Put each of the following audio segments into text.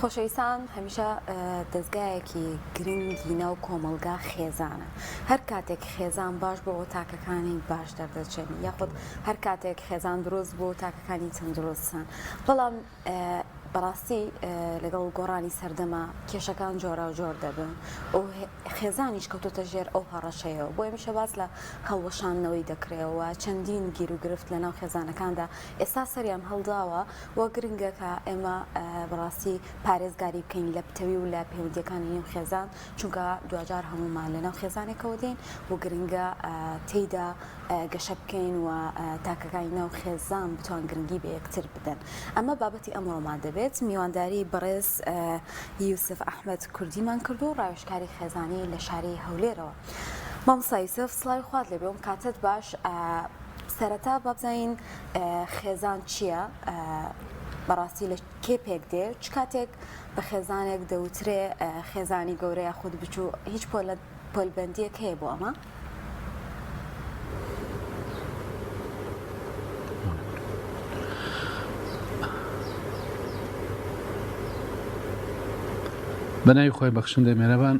خۆشەویستان هەمیشە دەزگایەکی گرنگی ناو کۆمەڵگا خێزانە هەر کاتێک خێزان باش بۆ تاکەکانی باش دەردەچێن یاخود هەر کاتێک خێزان دروست بوو تاکەکانی تەندروستن بەڵام بەڕاستی لەگەڵ گۆڕانی سەردەما کێشەکان جۆراوجۆر دەبن و خێزانیش کەوتۆتە ژێر ئەو هەڕەشەیەوە بۆ هەمیشە باس لە هەڵوەشاندنەوەی دەکرێەوە چەندین گیروگرفت لەناو خێزانەکاندا ئێستا سەریان هەڵداوە و گرنگە کە ئێمە بەڕاستی پارێزگاری بکەین لە پتەوی و لە پەیوەندیەکانی نێو خێزان چونکە دواجار هەموومان لەناو خێزانێکەوە دێین و گرنگە تێیدا گەشە بکەین و تاکەکانی ناو خێزان بتوان گرنگی بە یەکتر بدەن. ئەمە بابەتی ئەمڕۆمان دەبێت. میوانداری بەڕێز یوسف ئەحمەد کوردیمان کردو ڕاوێژکاری خێزانی لە شاری هەولێرەوە. مامۆستا یوسف سڵاوی خوات لێبێ و کاتت باش. سەرەتا با بزانین خێزان چییە؟ بەڕاستی لە کێ پێک دێ؟ چ کاتێک بە خێزانێک دەوترێ خێزانی گەورە یاخود بچوو؟ هیچ پۆلە پۆلبەندییەک هەیە بۆ ئەمە؟ بە ناوی خۆی بەخشندەی مێرەبان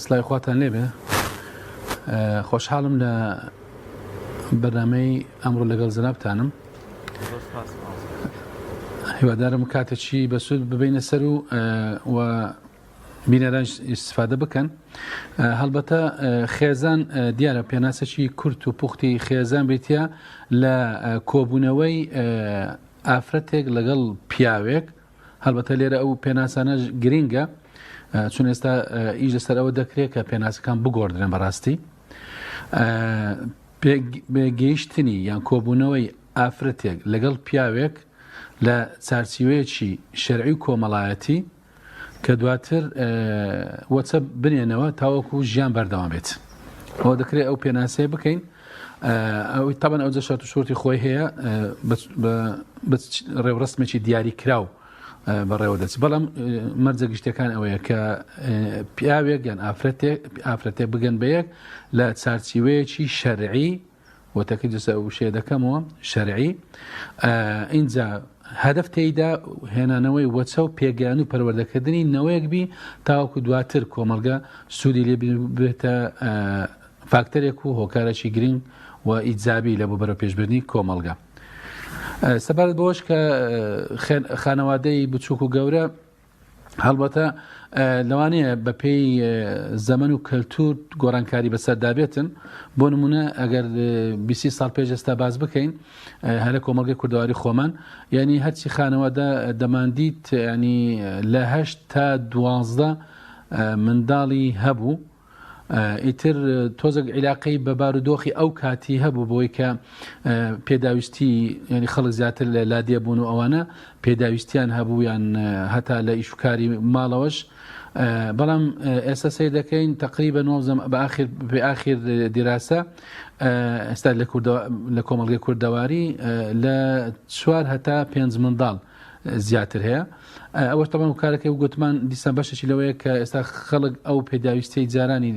سڵاوی خواتان لێبێ خۆشحاڵم لە بەرنامەی ئەمڕۆ لەگەڵ جەنابتانم هیوادارم کاتێکی بەسوود ببینە سەر و و بینەران ئیستفادە بکەن هەڵبەتە خێزان دیارە پێناسەکی کورت و پوختی خێزان بریتە لە کۆبوونەوەی ئافرەتێک لەگەڵ پیاوێک هەڵبەتە لێرە ئەو پێناسانە گرینگە چون ئێستا ئیش لەسەر ئەوە دەکرێت کە پێناسەکان بگۆڕدرێن بەڕاستی پێگەیشتنی یان کۆبوونەوەی ئافرەتێک لەگەڵ پیاوێک لە چارچیوەیەکی شەرعی و کۆمەڵایەتی کە دواتر وەچە بنێنەوە تاوەکو ژیان بەردەوام بێت ئەوە دەکرێت ئەو پێناسەیە بکەین ئەوەی تاوان ئەو شەرت و شورتی خۆی هەیە ڕێوڕسمێکی دیاری کراو بەڕێوە دەچ بەڵام مەرجە گشتەکان ئەوەیە کە پیاوێک یان ئافرەتێک ئافرەتێک بگەن بە یەک لە چارچیوەیەکی شەرعی و تەکید لەسەر ئەو وشەیە دەکەمەوە شەرعی ئینجا هەدەف تێیدا هێنانەوەی وەچە و پێگەیان و پەروەردەکردنی نەوەیەک بی تاوەکو دواتر کۆمەڵگە سوودی لێ بێتە فاکتەرێک و هۆکارێکی گرنگ و ئیجابی لە بۆ بەرەو پێشبردنی کۆمەڵگە سەبارەت بەوەش کە خانەوادەی بچووک و گەورە هەڵبەتە لەوانەیە بەپێی زەمن و کەلتور گۆڕانکاری بەسەردابێتن بۆ نمونە ئەگەر 20 ساڵ پێش ئێستا باز بکەین هەرە کۆمەڵگەی کوردەواری خۆمان یعنی هەرچی خانەوادە دەماندیت ینی لە هەشت تا دوازدە منداڵی هەبوو ئیتر تۆزێک عیلاقەی بە بارودۆخی ئەو کاتی هەبوو بۆی کە پێداویستی ینی خەڵک زیاتر لە لادێ بوون و ئەوانە پێداویستیان هەبوو یان هەتا لە ئیشوکاری ماڵەوەش بەڵام ئێستا سیر دەکەین تقریبا نۆزم بە ئاخر بە ئاخر دیراسە ئێستا لە کوردەوە لە کۆمەڵگەی کوردەواری لە چوار هەتا پێنج منداڵ زیاتر هەیە ئەوەش تەبعەن هۆکارەکەی و گوتمان دیسان بەشێکی لەوەیە کە ئێستا خەڵک ئەو پێداویستیەی جارانی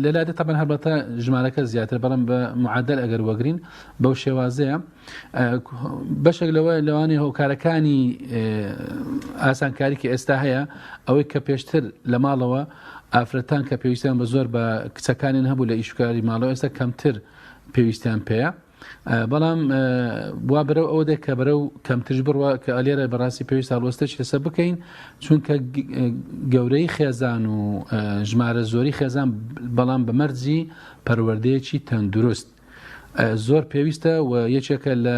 لە لادێ تەبعەن هەڵبەتە ژمارەکە زیاتر بەڵام بە معادل ئەگەر وەگرین بەو شێوازەیە بەشێک لەوە لەوانەیە هۆکارەکانی ئاسانکاری کە ئێستا هەیە ئەوەی کە پێشتر لە ماڵەوە ئافرەتان کە پێویستیان بە زۆر بە کچەکانیان هەبوو لە ئیشکاری ماڵەوە ئێستا کەمتر پێویستیان پێیە بەڵام وا بەرەو ئەوە دێت کە بەرەو کەمترش بڕوە کە ئەلێرە بەڕاستی پێویست هەڵوەستەش لەسەر بکەین چونکە گەورەی خێزان و ژمارە زۆری خێزان بەڵام بە مەرجی پەروەردەیەکی تەندروست زۆر پێویستە و یەکێکە لە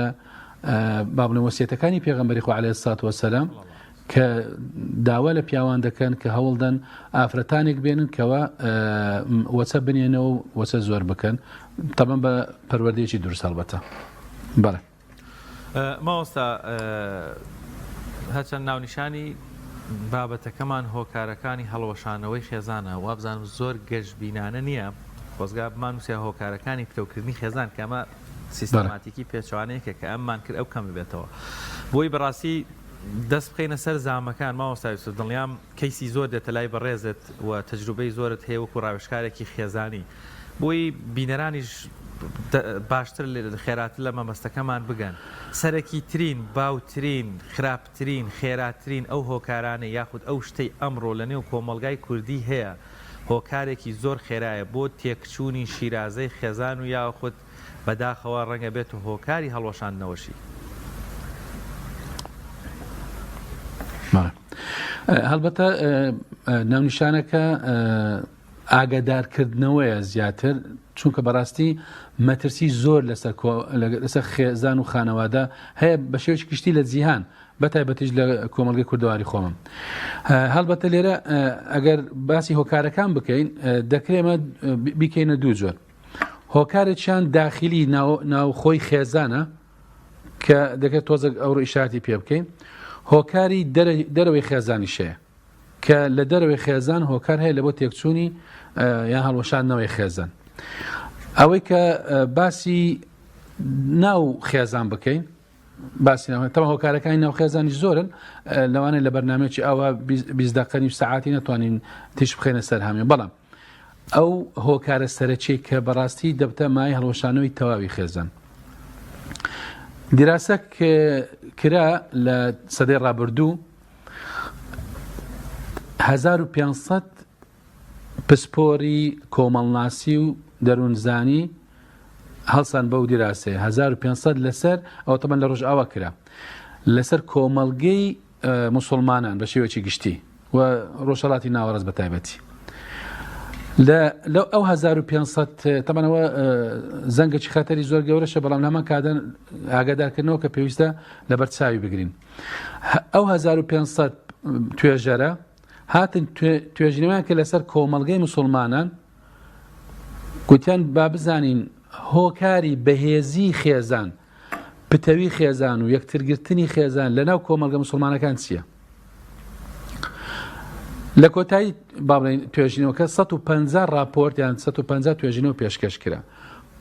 با بڵێن وەسیەتەکانی پێغەمبەری خوا عەلەیهی سڵات وەسەلام کە داوا لە پیاوان دەکەن کە هەوڵدەن ئافرەتانێک بێنن کەوا وەچە بنێنەوە و وەچە زۆر بکەن تەبەن بە پەروەردەیەکی دروست هەڵبەتە بەڵێ. مامۆستا هەرچەند ناونیشانی بابەتەکەمان هۆکارەکانی هەڵوەشانەوەی خێزانە وابزانم زۆر گەشبینانە نییە خۆزگا بمانووسیا هۆکارەکانی پتەوکردنی خێزان کە ئەمە سیستەماتیکی پێچەوانەیەکە کە ئەممان کرد ئەو کەم ببێتەوە بۆی بەڕاستی دەست بخەینە سەر زامەکان مامۆستا یوسف دڵنیام کەیسی زۆر دێتە لای بەڕێزت و تەجروبەی زۆرت هەیە وەکو ڕاوێژکارێکی خێزانی بۆی بینەرانیش باشتر خێراتر لە مەبەستەکەمان بگەن. سەرەکیترین، باوترین، خراپترین، خێراترین ئەو هۆکارانەی یاخود ئەو شتەی ئەمڕۆ لە نێو کۆمەڵگای کوردی هەیە هۆکارێکی زۆر خێرایە بۆ تێکچوونی شیرازەی خێزان و یاخود بەداخەوە ڕەنگە بێتە هۆکاری هەڵوەشاندنەوەشی. هەڵبەتە ناونیشانەکە ئاگادارکردنەوەیە زیاتر چونکە بەڕاستی مەترسی زۆر لەسەر لەسەر خێزان و خانەوادە هەیە بە شێوەیەکی گشتی لە جیهان بە تایبەتیش لە کۆمەڵگەی کوردەواری خۆمم هەڵبەتە لێرە ئەگەر باسی هۆکارەکان بکەین دەکرێمە بیکەینە دوو جۆر هۆکارێکیان داخلی ناوخۆی خێزانە کە دەکرێت تۆزێک ئەوڕۆ ئیشارەتی پێ بکەین هۆکاری دەرەوەی خێزانیش هەیە کە لە دەرەوەی خێزان هۆکار هەیە لە بۆ تێکچوونی یان هەڵوەشاندنەوەی خێزان ئەوەی کە باسی ناو خێزان بکەین باسی ناو تەمە هۆکارەکانی ناو خێزانی زۆرن لەوانەیە لە بەرنمەیەکی ئەوە 20 دقەنی سەعاتی نەتوانین تیش بخێنە سەر هەمێ بەڵام ئەو هۆکارە سەرەکیەی کە بەڕاستی دەبتە مایەی هەڵوەشانەوەی تەواوی خێزان. دیراسە کرا لە سەدەی ڕابردوو 1500 پسپۆری کۆمەڵناسی و دەروونزانی هەڵسان بەو دیراسەیە 1500 لەسەر ئەو تەمەن لە ڕۆژئاوا کرا لەسەر کۆمەڵگەی موسڵمانان بە شێوەیەکی گشتی و ڕۆژهەڵاتی ناوەڕاست بە تایبەتی لە لەو ئەو 1500 تەمەنەوە زەنگێکی خەتەری زۆر گەورەشە بەڵام لەمان کادەن ئاگادارکردنەوە کە پێویستە لەبەر چاوی بگرین ئەو 1500 توێژەرە هاتن توێژینەوەیان کە لەسەر کۆمەڵگەی مسلمانان گوتیان با بزانین هۆکاری بەهێزی خێزان پتەوی خێزان و یەکترگرتنی خێزان لەناو کۆمەڵگە مسوڵمانەکان چییە؟ لە کۆتایی با بڵێین توێژینەوەکە 150 راپۆرت یان 150 توێژینەوە پێشکەش کرا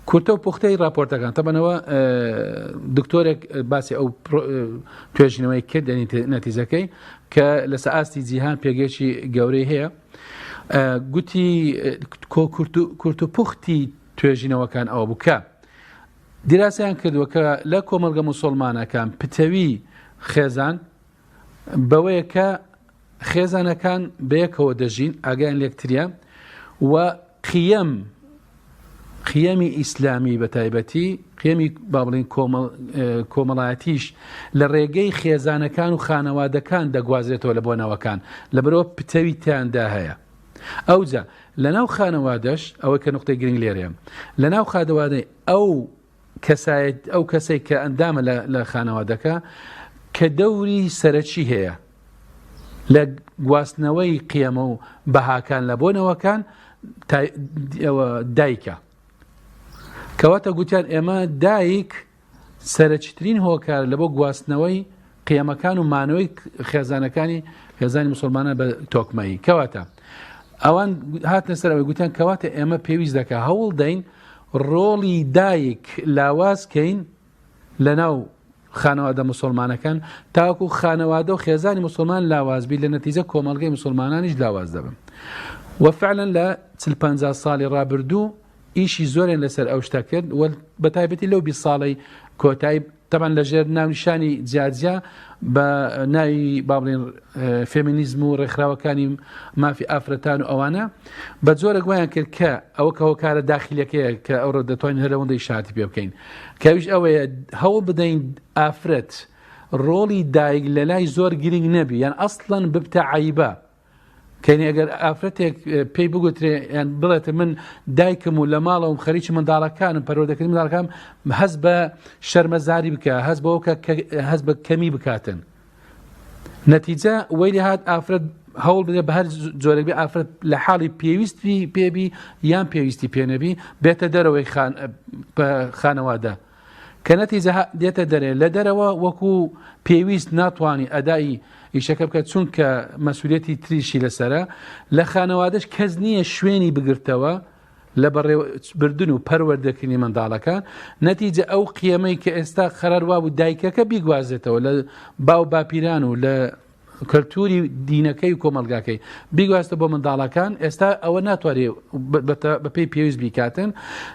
کورتە و پوختەی راپۆرتەکان تەبەنەوە دکتۆرێک باسی ئەو توێژینەوەی کرد نەتیجەکەی کە لەسەر ئاستی جیهان پێگەیەکی گەورەی هەیە گوتی کورت و پوختی توێژینەوەکان ئەوە بوو کە دیراسەیان کردووە کە لە کۆمەڵگە موسوڵمانەکان پتەوی خێزان بەوەیە کە خێزانەکان بەیەکەوە دەژین ئاگایان لێکتریە و قیەم قیەمی ئیسلامی بە تایبەتی قیەمی با بڵین کۆمەڵایەتیش لە ڕێگەی خێزانەکان و خانەوادەکان دەگوازرێتەوە لە بۆنەوەکان لەبەرەوە پتەوی تیاندا هەیە ئەوجا لەناو خانەوادەش ئەوەی کە نوقتەی گرنگ لێرەیە لەناو خادەوادەی ئەو کەسایەت ئەو کەسێک کە ئەندامە لە خانەوادەکە کە دەوری سەرەکی هەیە لە گواستنەوەی قیەمە و بەهاکان لە بۆنەوەکان دایکە کەواتە گوتیان ئێمە دایک سەرەکیترین هۆکار لە بۆ گواستنەوەی قیەمەکان و مانەوەی خێزانەکانی خێزانی مسلمانان بە تۆکمەیی کەواتە ئەوان هاتنە سەر ئەوەی گوتیان کەواتە ئێمە پێویست دەکا هەوڵ دەین ڕۆڵی دایک لاواز کەین لەناو خانەوادە مسلمانەکان تاکو خانەوادە و خێزانی مسلمان لاواز بی لە نەتیجە کۆمەڵگەی مسلمانانیش لاواز دەبن وفعلا لە 40 ساڵی ڕابردوو ئیشی زۆریان لەسەر ئەو شتە کرد و بە تایبەتی لەو 20 ساڵەی کۆتایی تەبعەن لەژێر ناونیشانی جیاجیا بە ناوی با بڵێن فێمینیزم و ڕێکخراوەکانی مافی ئافرەتان و ئەوانە بە جۆرێک وایان کرد کە ئەوە کە هۆکارە داخیلەکەیە کە ئەوڕۆ دەتوانین هەر لەوەندەی شاتی پێ بکەین کەویش ئەوەیە هەوڵ بدەین ئافرەت ڕۆڵی دایک لە لای زۆر گرنگ نەبی یان ئەسڵەن ببتە عیبە کەنی ئەگەر ئافرەتێک پێی بگوترێ یان بڵێت من دایکم و لە ماڵەوەم خەریکی منداڵەکانم پەروەردەکردنی منداڵەکانم هەست بە شەرمەزاری بکە هەست بەوە کە هەست بە کەمی بکاتن نەتیجە وەی لێ هات ئافرەت هەوڵ بدە بە هەر جۆرێک بێ ئافرەت لە حاڵی پێویستی پێبی یان پێویستی پێنەبی بێتە دەرەوەی خانەوادە کە نەتیجە دێتە دەرێ لە دەرەوە وەکو پێویست ناتوانانی ئەدای ئیشەکە بکە چونکە مەسوولەتی تریشی لەسرە لە خانەوادەش کەس نییە شوێنی بگرتەوە لە بەڕێوەبردن و پەروەردەکردنی منداڵەکان نەتیجە ئەو قیەمەی کە ئێستا قەرار وابوو دایکەکە بیگوازێتەوە لە باو باپیران و لە کەلتوری دینەکەی و کۆمەڵگاکەی بیگواستە بۆ منداڵەکان، ئێستا ئەوە ناتوانێت بەپێی پێویست بیکاتن،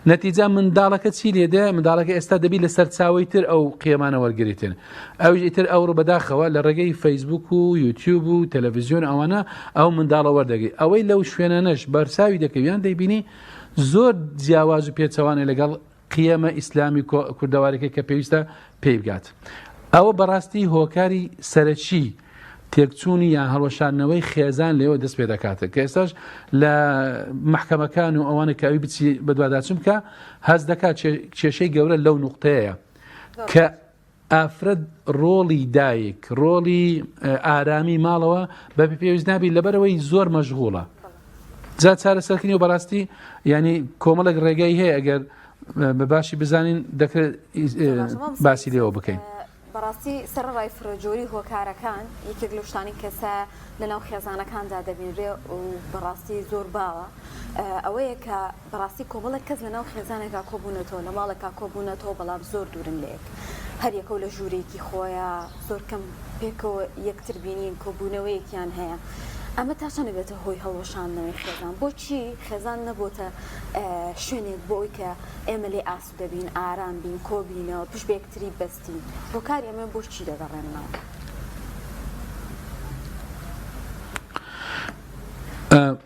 نەتیجا منداڵەکە چی لێدێ؟ منداڵەکە ئێستا دەبی لە سەرچاوەی تر ئەو قیەمانە وەرگریتن، ئەویش ئیتر ئەوڕۆ بەداخەوە لە ڕێگەی فەیسبوک و یوتیوب و تەلەڤیزیۆن ئەوانە ئەو منداڵە وەردەگری، ئەوەی لەو شوێنانەش بەرچاوی دەکەوی یان دەیبینی زۆر جیاواز و پێچەوانە لەگەڵ قیەمە ئیسلامی کوردەوارەکەی کە پێویستە پێی بگات. ئەوە بەڕاستی هۆکاری سەرەکی تێکچوونی یان هەڵوەشاندنەوەی خێزان لێوە دەست پێ دەکات کە ئێستاش لە مەحکەمەکان و ئەوانە کە ئەوی بچی بەدواداچون بکە هەست دەکات کێشەی گەورە لەو نوقتەیە کە ئافرەت ڕۆڵی دایک، ڕۆڵی ئارامی ماڵەوە بە پێویست نابی لەبەرەوەی زۆر مەشغوڵە. جا چارەسەرکردنی و بەڕاستی ینی کۆمەڵێک ڕێگای هەیە ئەگەر بە باشی بزانین دەکرێت باسی لێوە بکەین. بەڕاستی سەرەڕای فرەجۆری هۆکارەکان یەکێک لەو شتانەی کە ئێستا لەناو خێزانەکاندا دەبینرێ و بەڕاستی زۆر باوە ئەوەیە کە بەڕاستی کۆمەڵێک کەس لەناو خێزانێکا کۆبوونەتەوە، لە ماڵێکا کۆبوونەتەوە، بەڵام زۆر دوورن لە یەک. هەر یەکەو لە ژوورێکی خۆیا، زۆر کەم پێکەوە یەکتر بینین، کۆبوونەوەیەکیان هەیە. ئەمە تا چەند ئەبێتە هۆی هەڵوەشاندنەوەی خێزان؟ بۆچی خێزان نەبۆتە شوێنێک بۆ ئەوی کە ئێمە لێ ئاسوودە بین، ئارام بین، کۆبینەوە، پشت بە یەکتری بەستین؟ هۆکاری ئەمە بۆ چی دەگەڕێننەوە؟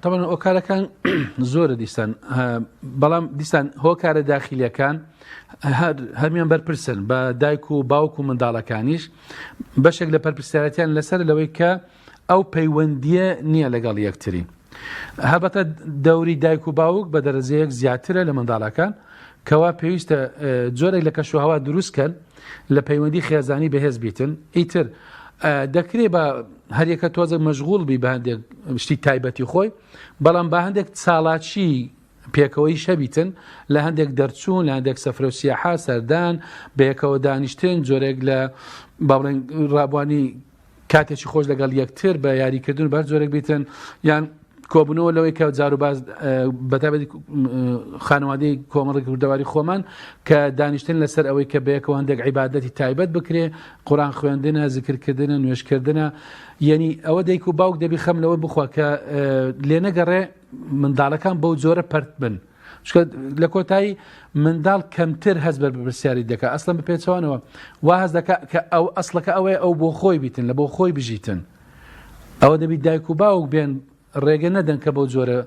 تەبعەن هۆکارەکان زۆرە دیسان بەڵام دیسان هۆکارە داخیلەکان هەرمیان بەرپرسن بە دایک و باوک و منداڵەکانیش بەشێک لە پەرپرسیارەتیان لەسەر لەوەی کە ئەو پەیوەندیە نییە لەگەڵ یەکتری هەبەتە دەوری دایک و باوک بە دەرەجەیەک زیاترە لە منداڵەکان کەوا پێویستە جۆرێک لە کەشوهەوا دروستکەن لە پەیوەندی خێزانی بەهێز بیتن ئیتر دەکرێ بە هەریەکە تۆزێک مەشغوڵ بی بە هەندێک شتی تایبەتی خۆی بەڵام بە هەندێک چالاکی پێکەوەی شەبیتن لە هەندێک دەرچوون لە هەندێک سەفرە و سیاحە سەردان بەیەکەوە دانیشتن جۆرێک لە با بڵێن ڕابوانی کاتێکی خۆش لەگەڵ یەکتر بە یاریکردن بەر جۆرێک بیتن یان کۆبوونەوە لەوەی کە جاروباز بەتابەتی خانەوادەی کۆمەڵی کوردەواری خۆمان کە دانیشتن لەسەر ئەوەی کە بەیەکەوە هەندێک عیبادەتی تایبەت بکرێ قورآن خوێندنە زکرکردنە نوێژکردنە یعنی ئەوە دایک و باوک دەبی خەم لەوە بخوا کە لێنەگەڕێ منداڵەکان بەو جۆرە پەرت بن چونکە لە کۆتایی منداڵ کەمتر هەست بە بەرپرسیاری دەکات ئەسڵەن بە پێچەوانەوە وا هەست دەکات کە ئەو ئەسڵەکە ئەوەیە ئەو بۆ خۆی بیتن لە بۆ خۆی بژیتن ئەوە دەبی دایک و باوک بێن ڕێگە نەدەن کە بەو جۆرە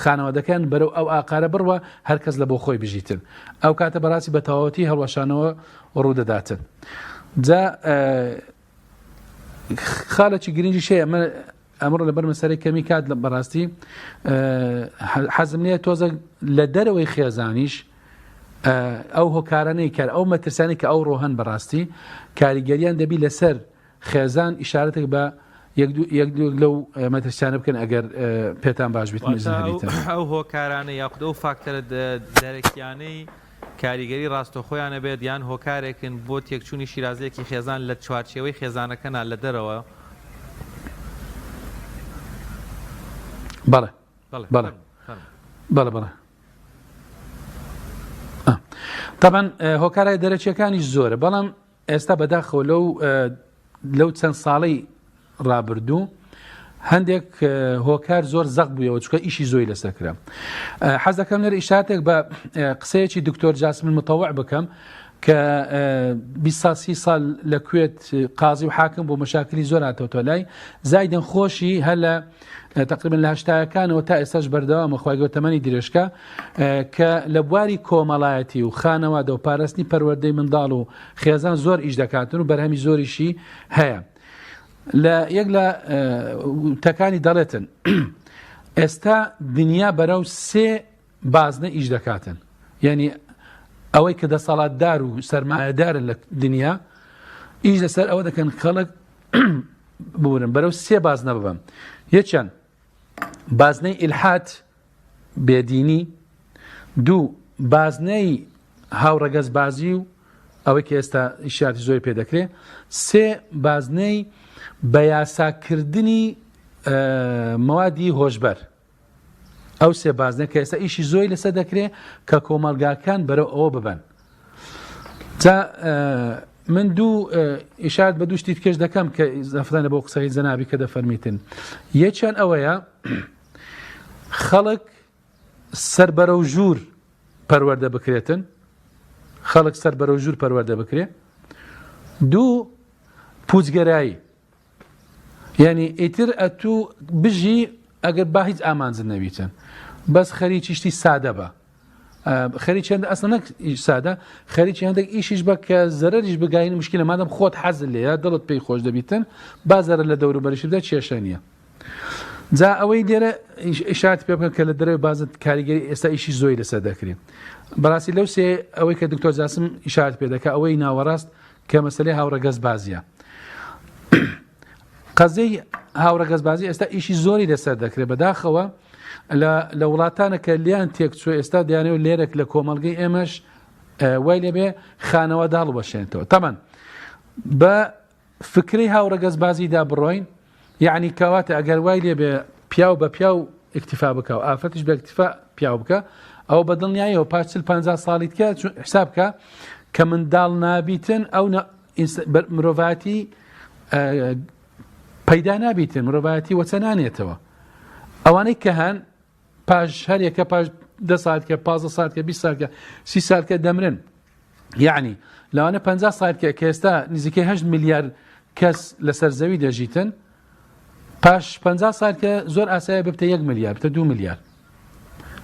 خانەوادەکان بەرەو ئەو ئاقارە بڕوە هەر کەس لە بۆ خۆی بژیتن ئەو کاتە بەڕاستی بە تەواوەتی هەڵوەشانەوە ڕوودەداتن جا خاڵێکی گرنگیش هەیە ئەمە ئەمڕۆ لەبەر مەسەرەی کەمی کات لە بەڕاستی حەزم لێ تۆزە لە دەرەوەی خێزانیش ئەو هۆکارانەی کار ئەو مەترسانی کە ئەو ڕۆهەن بەڕاستی کاریگەریان دەبی لەسەر خێزان ئیشارەتێک بە یەک لەو مەترسیانە بکەن ئەگەر پێتان باش بیت ئەو هۆکارانە یاخود ئەو فاکتەرە دەرەکیانەی کاریگەری ڕاستەوخۆیان هەبێت یان هۆکارێکن بۆ تێکچوونی شیرازەیەکی خێزان لە چوارچێوەی خێزانەکە نا لە دەرەوە؟ بەڵێ بەڵێ بەڵێ بەڵێ تەبعەن هۆکارە دەرەکیەکانیش زۆرە بەڵام ئێستا بەداخەوە لەو لەو چەند ساڵەی ڕابردوو هەندێک هۆکار زۆر زەق بوویەوە چکە ئیشی زۆی لەسەر کرا حەز دەکەم لێرە ئیشارەتێک بە قسەیەکی دکتۆر جاسم المتەوع بکەم کە 20 سال 30 سال لە کوێت قازی و حاکم بۆ مەشاکلی زۆر هاتەوە لای زایدن خۆشی هەر لە تقریبا لە هەشتاکانەوە تا ئێستاش بەردەوامە خوای گەورە تەمەنی درێژکە کە لە بواری کۆمەڵایەتی و خانەوادە و پاراستنی پەروەردەی منداڵ و خێزان زۆر ئیش دەکاتن و بەرهەمی زۆریشی هەیە لە یەک لە تەکانی دەڵێتن ئێستا دنیا بەرەو سێ بازنە ئیش دەکاتن یعنی ئەوەی کە دەسەڵاتدار و سەرمایەدارن لە دنیا ئیش لەسەر ئەوە دەکەن خەڵک بورن بەرەو سێ بازنە ببەم یەکیان بازنەی ئیلحاد بێدینی دوو بازنەی هاوڕەگەزبازی و ئەوەی کە ئێستا ئیشاتی زۆری پێ دەکرێت سێ بازنەی بە یاساکردنی مەوادی هۆشبەر ئەو سێ بازنە کە ئێستا ئیشی زۆی لەسەر دەکرێت کە کۆمەڵگاکان بەرەو ئەوە ببەن جا. من دوو ئیشارەت بە دوو شتی تکەش دەکەم کە ئیزافەتان بۆ قسەی جەنابی کە دەفەرمیتن. یەکیان ئەوەیە خەڵک سەر بەرەو ژوور پەروەردە بکرێتن، خەڵک سەر بەرەو ژوور پەروەردە بکرێ. دوو پوچگەرایی، یعنی ئیتر ئەتوو بژی ئەگەر با هیچ ئامانجت نەبیتن بەس خەریکی شتی سادە بە خەریکی هەندێک ئەسڵ نەک سادە خەریکی هەندێک ئیشیش بە کە زەرەریش بگاین مشکلە مادەم خۆت حەزت لێیە دڵت پێی خۆش دەبیتن با زەرەر لە دەوروبەریش بدە کێشە نییە جا ئەوەی لێرە ئیشارەت پێ بکەم کە لە دەرەوەی بازن کاریگەری ئێستا ئیشی زۆی لەسەر دەکرێت بەڕاستی لەو سێ ئەوەی کە دکتۆر جاسم ئیشارەت پێ دەکە ئەوەی ناوەڕاست کە مەسلەی هاوڕەگەزبازیە قەزیەی هاوڕەگەزبازی ئێستا ئیشی زۆری لەسەر دەکرێت بەداخەوە لە وڵاتانە کە لیان تێکچوە ئێستا دەیانەوە لێرەک لە کۆمەڵگەی ئێمەش وای لێبێ خانەوە داڵ بەشێنێتەوە تەمان بە فکری هاوڕەگەزبازیدا بڕۆین یعنی کەواتە ئەگەر وای لێبێ پیاو بە پیاو اکتفا بکە و ئافرەتیش بە اکتفا پیاو بکە ئەو بە دڵنیاییەوە پاش 40 50 ساڵی تکە حساب بکە کە منداڵ نابیتن ئەو مرۆڤایەتی پەیدا نابیتن مرۆڤایەتی وەچە نانێتەوە ئەوانەی کە هەن پاش هەرێکە پاش دە ساعت کە 15 ساعت کە 20 ساعت کە سی ساعت کە دەمرن یعنی لەوانە 50 ساعت کە کە ئێستا نزیکەی 8 ملیار کەس لەسەر زەوی دەژیتن پاش 50 ساڵ کە زۆر ئاسایە ببتە یەک ملیار بتە دو ملیار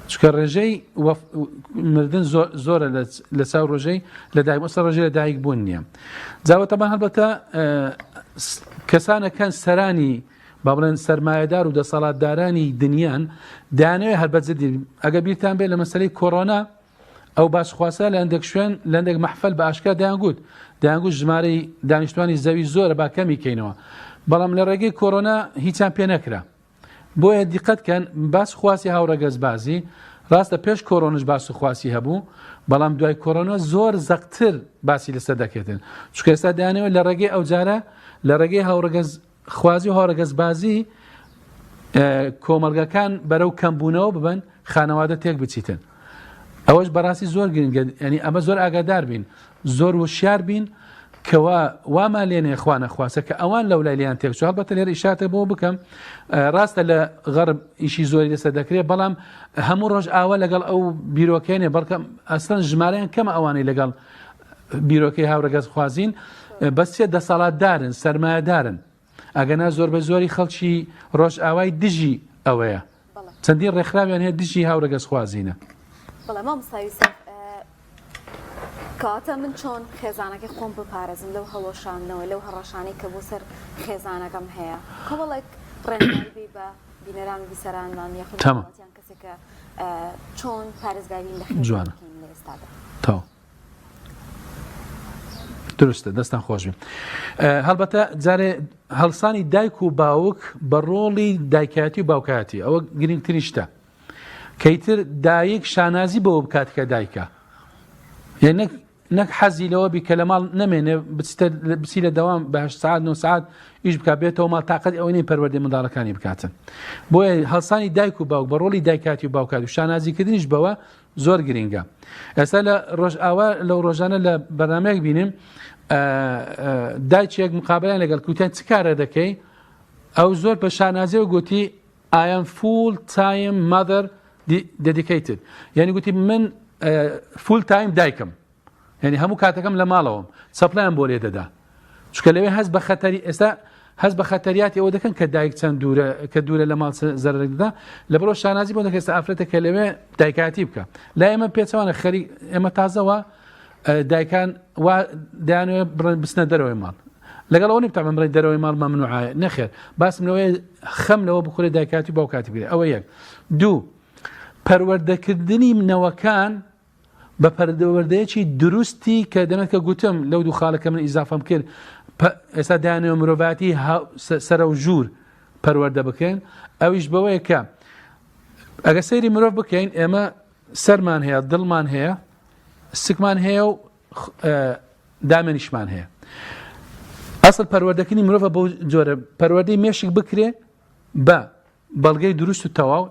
چکە ڕێژەی مردن زۆرە لە چاو ڕۆژەی لە دایک ئەسە ڕێژەی لە دایک بوون نییە جاوەتەمان هەڵبەتە کەسانەکان سەرانی با بڵێن سەرمایەدار و دەسەڵاتدارانی دنیان دانەوێ هەر بەجددی ئەگە بیرتان بێ لە مەسلەی کۆرۆنا ئەو باسخواسە لە هەندێک شوێن لە هەندێک مەحفەل بە ئاشکرا دەیانگوت دەیانگوت ژمارەی دانیشتوانی زەوی زۆرە با کەمی کەینەوە بەڵام لە ڕێگەی کۆرۆنا هیچیان پێ نەکرا بۆیە دیقەت کەن باس خواسی هاوڕەگەزبازی ڕاستە پێش کۆرۆنش باس و خواسی هەبوو بەڵام دوای کۆرۆنا زۆر زەقتر باسی لەسەر دەکرێتن چونکە ئێستا دەیانەوێت لە ڕێگەی ئەو جارە لە ڕێگەی هاوڕەگەز خوازی و هاوڕەگەزبازی کۆمەڵگەکان بەرەو کەمبوونەوە ببن خانەوادە تێک بچیتن ئەوەش بەڕاستی زۆر گرنگە ینی ئەمە زۆر ئاگادار بین زۆر وشیار بین کەوا وامان لێنێ خوانە خواسە کە ئەوان لەو لای لیان تێکچوو هەڵبەتە لێرە ئیشاتە بۆ بکەم ڕاستە لە غەرب ئیشی زۆری لەسەر دەکرێت بەڵام هەموو ڕۆژ ئاوا لەگەڵ ئەو بیرۆکێنێ بەڵکەم ئەسڵەن ژمارەیان کەمە ئەوانەی لەگەڵ بیرۆکەی هاوڕەگەز خوازین بەس چێ دەسەڵاتدارن سەرمایەدارن ئەگەنا زۆر بە زۆری خەڵکی ڕۆژئاوای دژی ئەوەیە چەندین ڕێکخراویان هەیە دژی هاوڕەگەز خوازینە. بەڵێ مامۆستا یوسف کەواتە من چۆن خێزانەکەی خۆم بپارێزم لەو هەڵوەشاندنەوە لەو هەڕەشانەی کە بۆ سەر خێزانەکەم هەیە کۆمەڵێک ڕێنمایی بی بە بینەران و بیسەرانمان یاخود هاوڵاتیان کەسێک کە چۆن پارێزگاری لە خێزان بکەین لە ئێستادا. تەواو. دروستە دەستان خۆشبێ هەڵبەتە جارێ هەڵسانی دایک و باوک بە ڕۆڵی دایکایەتی و باوکایەتی ئەوە گرنگترین شتە کەیتر دایک شانازی بەوە بکات کە دایکە یعنی نەک حەزی لەوە بی کە لە ماڵ نەمێنێ بچتە بچی لە دەوام بە هەشت سعات نۆ سعات ئیش بک بێتەوە ماڵ تاقەت ئەوەی نیە پەروەردەی منداڵەکانی بکاتن بۆیە هەڵسانی دایک و باوک بە ڕۆڵی دایکاتی و باوکات و شانازیکردنیش بەوە زۆر گرینگە ئێستا لە ڕۆژئاوا لەو ڕۆژانە لە بەرنمەیەک بینیم دایکێک مقابلیان لەگەڵ کوتیان چ کارە دەکەی ئەو زۆر بە شانازیەوە گوتی I am full time mother dedicated یعنی گوتی من full time دایکم یعنی هەموو کاتەکەم لە ماڵەوەم چەپڵیان بۆ لێ دەدا چونکە لەوێ هەست بە خەتەری ئێستا هەست بە خەتەریاتی ئەوە دەکەن کە دایک چەند دوورە کە دوورە لە ماڵ زەرەر دەدا لە بڕۆ شانازی بۆ دەکەێت ئافرەتە کە لەوێ دایکاتی بکە لای ئێمە پێچوانە خەری ئێمە تازەوە دایکان وا دەیانەوێ بڕن بچنە دەرەوەی ماڵ لەگەڵ ئەوە نیە بڵێ دەرەوەی ماڵ مەمنوعە نەخێر باسم لەوەیە خەم لەوە بخورێ دایکاتی باوکاتی بگرێ ئەوە یەک دوو پەروەردەکردنی نەوەکان بە پەروەردەیەکی دروستی کە دەمێت کە گوتم لەو دوو خاڵە کە من ئیزافەم کرد ئێستا دایانەوە مرۆڤاتی سەرە و ژوور پەروەردە بکەین ئەویش بەوەیە کە ئەگە سەیری مرۆڤ بکەین ئێمە سەرمان هەیە دڵمان هەیە سکمان هەیە و دامێنیشمان هەیە ئەسڵ پەروەردەکردنی مرۆڤە بۆ جۆرە پەروەردەی مێشک بکرێ بە بەڵگەی دروست و تەواو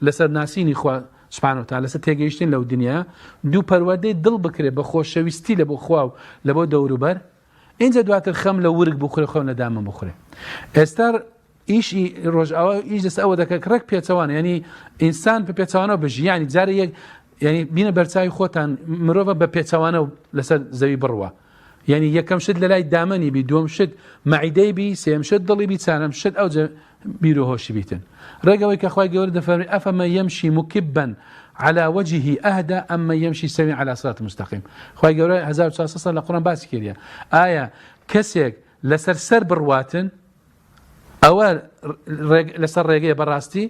لەسەر ناسینی خوا سبحانە وتعالی لەسەر تێگەیشتن لەو دنیا دوو پەروەردەی دڵ بکرێت بە خۆشەویستی لە بۆ خوا و لە بۆ دەوروبەر. ئینجا دواتر خەم لە ورگ بخورێ خەم لە دامن بخورێ. ئێستا ئیشی ڕۆژئاوا ئیش دەست ئەوە دەکە ڕێک پێچەوانە یعنی ئینسان بە پێچەوانەوە بژی یعنی جارێ یەک یعنی بینە بەرچاوی خۆتان مرۆڤە بە پێچەوانە لەسەر زەوی بڕوە یعنی یەکەم شت لە لای دامەنی بی دووەم شت مەعیدەی بی سێم شت دڵی بی چارەم شت ئەو بیر و هۆشی بیتن ڕێگەوەی کە خوای گەورە دەفەرمی ئەفەمە یەمشی مکبا على وجهه أهدى أما يمشي سويا على صراط مستقيم خوای گەورە 1400 ساڵ لە قورآن باسی کردیە ئایا کەسێک لەسەر سەر بڕواتن ئەوە لەسەر ڕێگەیە بەڕاستی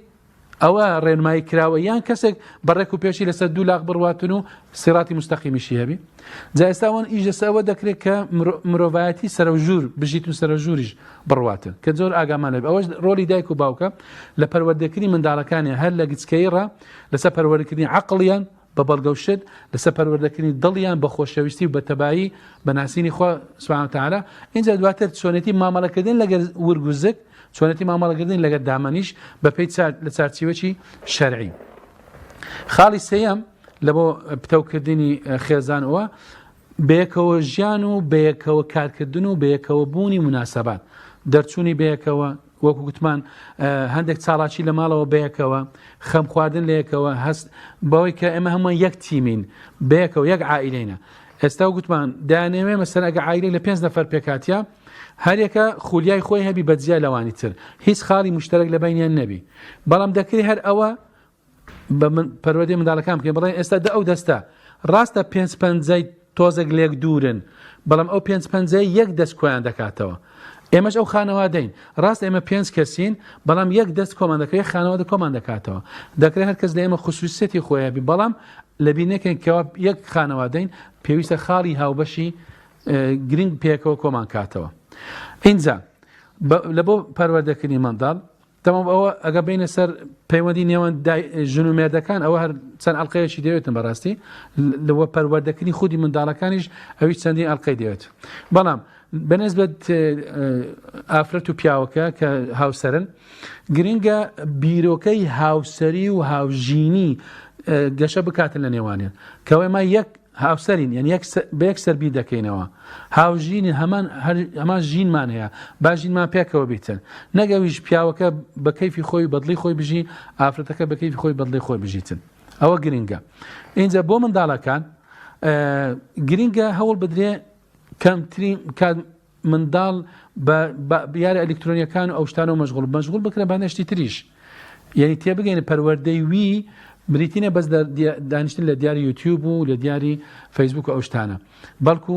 ئەوە ڕێنمایی کراوە یان کەسێک بە ڕێک و پێشی لەسەر دوو لاق بڕواتن و سیڕاتی مستەقیمیشی هەبی جا ئێستا ئەوەن ئیش لەسەر ئەوە دەکرێت کە مرۆڤایەتی سەرەوژوور بژیت و سەرەوژووریش بڕواتن کە زۆر ئاگامان لێ ئەوەش ڕۆلی دایک و باوکە لە پەروەردەکردنی منداڵەکانیان هەر لە گچکەی ڕا لەسەر پەروەردەکردنی عەقڵیان بە بەڵگە و شت، لەسەر پەروەردەکردنی دڵیان بە خۆشەویستی و بە تەبایی بە ناسینی خوا سبحانە وتعالی، ئینجا دواتر چۆنێتی مامەڵەکردن لەگەر ورگ و زگ، چۆنێتی مامەڵەکردن لەگەر دامەنیش بەپێی لە چارچیوەکی شەرعی. خاڵی سێیەم لە بۆ پتەوکردنی خێزان ئەوە بەیەکەوە ژیان و بەیەکەوە کارکردن و بەیەکەوە بوونی مناسبات دەرچوونی بەیەکەوە وەکو گوتمان هەندێک چاڵاکی لە ماڵەوە بەیەکەوە خەم خواردن لە یەکەوە هەست بەوەی کە ئێمە هەمووان یەک تیمین بەیەکەوە یەک عائلینە ئێستا و گوتمان دانەوێ مەسەر ئەگە عائلێک لە پێنج نەفەر پێکاتە هەرێکە خولیای خۆی هەبی بەجیا لەوانی تر هیچ خاڵی مشتەرەک لە بینیان نەبی بەڵام دەکرێت هەر ئەوە بە من پەروەردەی منداڵەکان بکەین بڵێن ئێستا دە ئەو دەستە ڕاستە پێنج پەنجەی تۆزێک لێک دوورن بەڵام ئەو پێنج پەنجەی یەک دەست کۆیان دەکاتەوە ئێمەش ئەو خانەوادەین ڕاست ئێمە پێنج کەسین بەڵام یەک دەست کۆمان دەکرێت خانەوادە کۆمان دەکاتەوە دەکرێت هەر کەس لە ئێمە خصوصیەتی خۆیان بی بەڵام لەبیر نەکەین کەوا یەک خانەوادەین پێویستە خاڵی هاوبەشی گرنگ پێکەوە کۆمان کاتەوە ئینجا لە بۆ پەروەردەکردنی منداڵ تەمام ئەوە ئەگە بینە سەر پەیوەندی نێوان ژن و مێردەکان ئەوە هەر چەند ئەڵلقەیەکی دەوێتن بەڕاستی لەوە پەروەردەکردنی خودی منداڵەکانیش ئەوی چەندین ئەڵلقەی دەوێت بەڵام بەنسبەت ئافرەت و پیاوەکە کە هاوسەرن گرنگە بیرۆکەی هاوسەری و هاوژینی گەشە بکاتن لە نێوانیان کەوەی ما یەک هاوسەرین یان یەک بە یەک سەر بیر دەکەینەوە هاوژینی هەمان هەمان ژینمان هەیە با ژینمان پێکەوە بیتن نەک ئەویش پیاوەکە بە کەیفی خۆی بەدڵی خۆی بژی ئافرەتەکە بە کەیفی خۆی بەدڵی خۆی بژیتن ئەوە گرنگە اینجا بۆ منداڵەکان گرنگە هەوڵ بدرێ کەمترین کات منداڵ بە یارە ئەلیکترۆنیەکان و ئەو شتانەوە مەشغوڵ مەشغوڵ بکرێن بە نەشتی تریش یعنی تێبگەین پەروەردەی وی بریتی نیە بەس لە دانیشتن لە دیاری یوتیوب و لە دیاری فەیسبوک و ئەو شتانە بەڵکو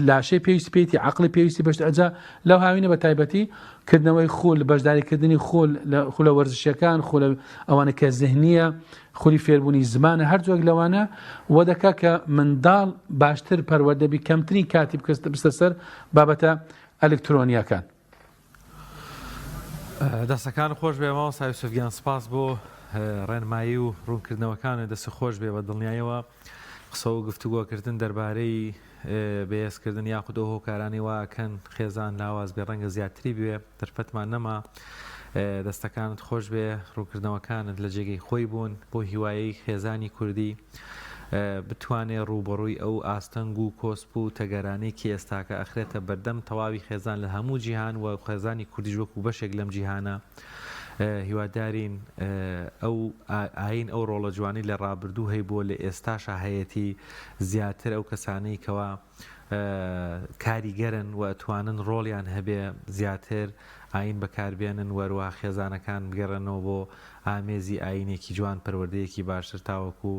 لاشەی پێویستی پێیتی عقلی پێویستی بەشت ئەجا لەو هاوینە بە تایبەتی کردنەوەی خول بەشداریکردنی خول لە خولە وەرزشیەکان خولە ئەوانە کە زهنیە خولی فێربوونی زمانە هەر جۆرێک لەوانە وە دەکا کە منداڵ باشتر پەروەردە بی کەمترین کاتی بکەستە بستە سەر بابەتە ئەلکترۆنیەکان. دەستەکانت خۆش بێ مامۆستا یوسف گیان سپاس بۆ ڕێنمایی و ڕوونکردنەوەکانت دەست خۆش بێ بە دڵنیایەوە قسە و گفتوگۆکردن دەربارەی بەهێزکردن یاخود ئەو هۆکارانەی وا ئەکەن خێزان لاواز بێ ڕەنگە زیاتری بوێ دەرفەتمان نەما دەستەکانت خۆش بێ ڕوونکردنەوەکانت لە جێگەی خۆی بوون بۆ هیوایەی خێزانی کوردی بتوانێ ڕووبەڕووی ئەو ئاستەنگ و کۆسپ و تەگەرانەی کە ئێستاکە ئەخرێتە بەردەم تەواوی خێزان لە هەموو جیهان و خێزانی کوردیش وەکو بەشێک لەم جیهانە هیوادارین ئەو ئایین ئەو ڕۆڵە جوانەی لە ڕابردوو هەیبووە لە ئێستاشا هەیەتی زیاتر ئەو کەسانەی کەوا کاریگەرن و ئەتوانن ڕۆڵیان هەبێ زیاتر ئایین بەکاربێنن و هەروەها خێزانەکان بگەڕێنەوە بۆ ئامێزی ئایینێکی جوان پەروەردەیەکی باشتر تاوەکو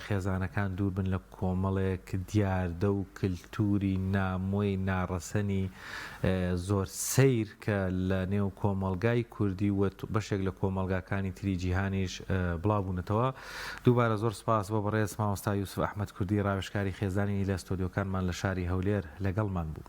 خێزانەکان دوور بن لە کۆمەڵێک دیاردە و کلتوری نامۆی ناڕەسەنی زۆر سەیر کە لە نێو کۆمەڵگای کوردی و بەشێک لە کۆمەڵگاکانی تری جیهانیش بڵاو بوونەتەوە. دووبارە زۆر سپاس بۆ بەڕێز مامۆستا یوسف ئەحمەد کوردی ڕاوێژکاری خێزانی لە ستۆدیۆکانمان لە شاری هەولێر لەگەڵمان بوو.